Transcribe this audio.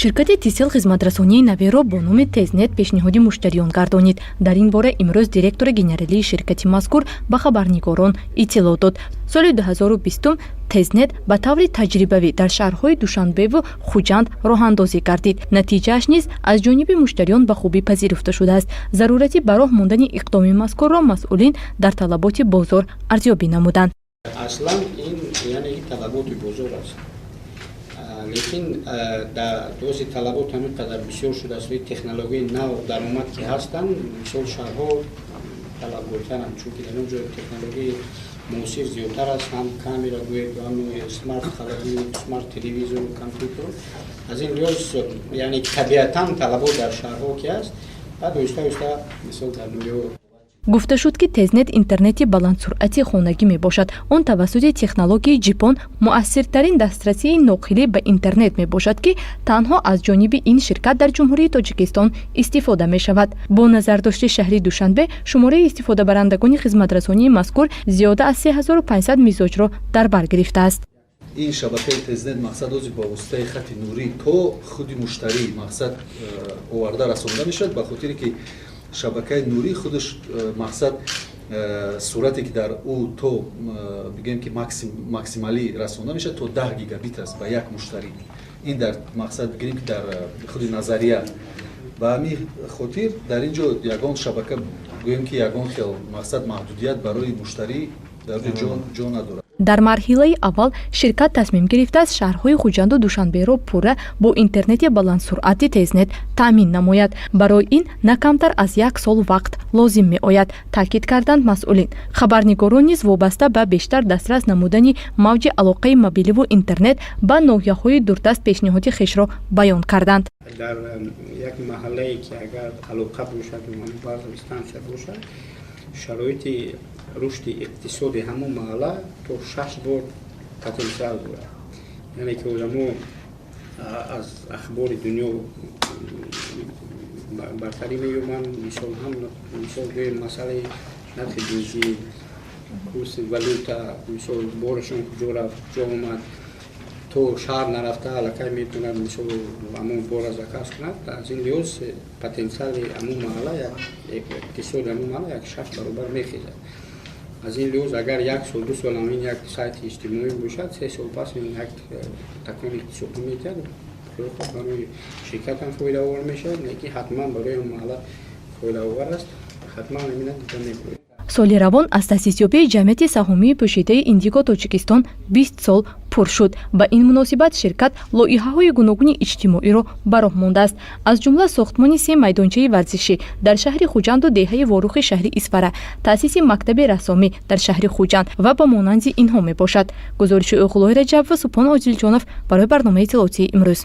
Ширкати Тисел хизматрасонии наверо бо номи Тезнет пешниҳоди муштариён гардонид. Дар ин бора имрӯз директори генералии ширкати мазкур ба хабарнигорон иттилоъ дод. Соли 2020 Тезнет ба таври таҷрибавӣ дар шаҳрҳои Душанбеву Хуҷанд роҳандозӣ гардид. Натиҷааш низ аз ҷониби муштариён ба хубӣ пазируфта шудааст. Зарурати ба роҳ мондани иқдоми мазкурро масъулин дар талаботи бозор арзёбӣ намуданд. Аслан ин, яъне, талаботи бозор аст, лекин дар дози талабот ҳамин қадар бисёр шудааст, технологияи нав даромад ки ҳастанд. Мисол, шаҳрҳо талабгортаранд, чунки дар он ҷо технологияи муосир зиёдтар аст, ҳам камера гӯед, ҳам смарт холодильник, смарт телевизору компютеру. Аз ин лиҳоз, яъне, табиатан талабот дар шаҳрҳо ки аст, баъд оҳиста оҳиста, мисол, дар ноҳияҳо. Гуфта шуд, ки Тезнет интернети баландсуръати хонагӣ мебошад. Он тавассути технологияи GPON муассиртарин дастрасии ноқилӣ ба интернет мебошад, ки танҳо аз ҷониби ин ширкат дар Ҷумҳурии Тоҷикистон истифода мешавад. Бо назардошти шаҳри Душанбе, шумораи истифодабарандагони хизматрасонии мазкур зиёда аз 3500 мизоҷро дар бар гирифтааст. Ин шабакаи Тезнет, мақсад, ози бо воситаи хати нурӣ то худи муштарӣ, мақсад, оварда расонда мешавад, ба хотире ки шабакаи нурӣ худаш, мақсад, суръате ки дар ӯ то бигӯем ки максималӣ расонда мешавад, то 10 гигабит аст ба як муштарӣ. Ин дар, мақсад, бигирем ки дар худи назария. Ба ҳамин хотир дар ин ҷо ягон шабака, гӯем ки ягон хел, мақсад, маҳдудият барои муштарӣ дар ҷо надорад. Дар марҳилаи аввал ширкат тасмим гирифтааст, шаҳрҳои Хуҷанду Душанберо пурра бо интернети баландсуръати Тезнет таъмин намояд. Барои ин на камтар аз як сол вақт лозим меояд, таъкид карданд масъулин. Хабарнигорон низ вобаста ба бештар дастрас намудани мавҷи алоқаи мобиливу интернет ба ноҳияҳои дурдаст пешниҳоди хешро баён карданд. Дар як маҳаллае ки агар алоқа бошад, базовый станция бошад, шароити рушди иқтисоди ҳамон маҳалла то шаш бор потенсиал дорад. Яъне ки одамо аз ахбори дунё бартарӣ меёбанд. Мисол, ҳам, мисол, гӯем, масъалаи нархи бензин, курси валюта, мисол, борашон куҷо рафт, куҷо омад, то шаҳр нарафта аллакай метавонад, мисол, ҳамон бора заказ кунад. Аз ин лиҳоз потенсиали ҳамон маҳалла, иқтисоди ҳамон маҳалла як шаш баробар мехезад. Аз ин лиҳоз, агар як сол, 2 сол ҳамин як сайти иҷтимоӣ бошад, 3 сол пас ин як такони иқтисодӣ медиҳад. Барои ширкатам фоидаовар мешавад, лекин ҳатман барои маҳалла фоидаовар аст. Ҳатман ҳамина дида мебурем. Соли равон аз таъсисёбии ҷамъияти саҳомии пӯшидаи Индиго Тоҷикистон 20 сол пур шуд. Ба ин муносибат ширкат лоиҳаҳои гуногуни иҷтимоиро ба роҳ мондааст, аз ҷумла сохтмони се майдончаи варзишӣ дар шаҳри Хуҷанду деҳаи Ворухи шаҳри Исфара, таъсиси мактаби рассомӣ дар шаҳри Хуҷанд ва ба монанди инҳо мебошад. Гузориши Оғлои Раҷаб ва Субҳон Одилҷонов барои барномаи иттилоотии «Имрӯз».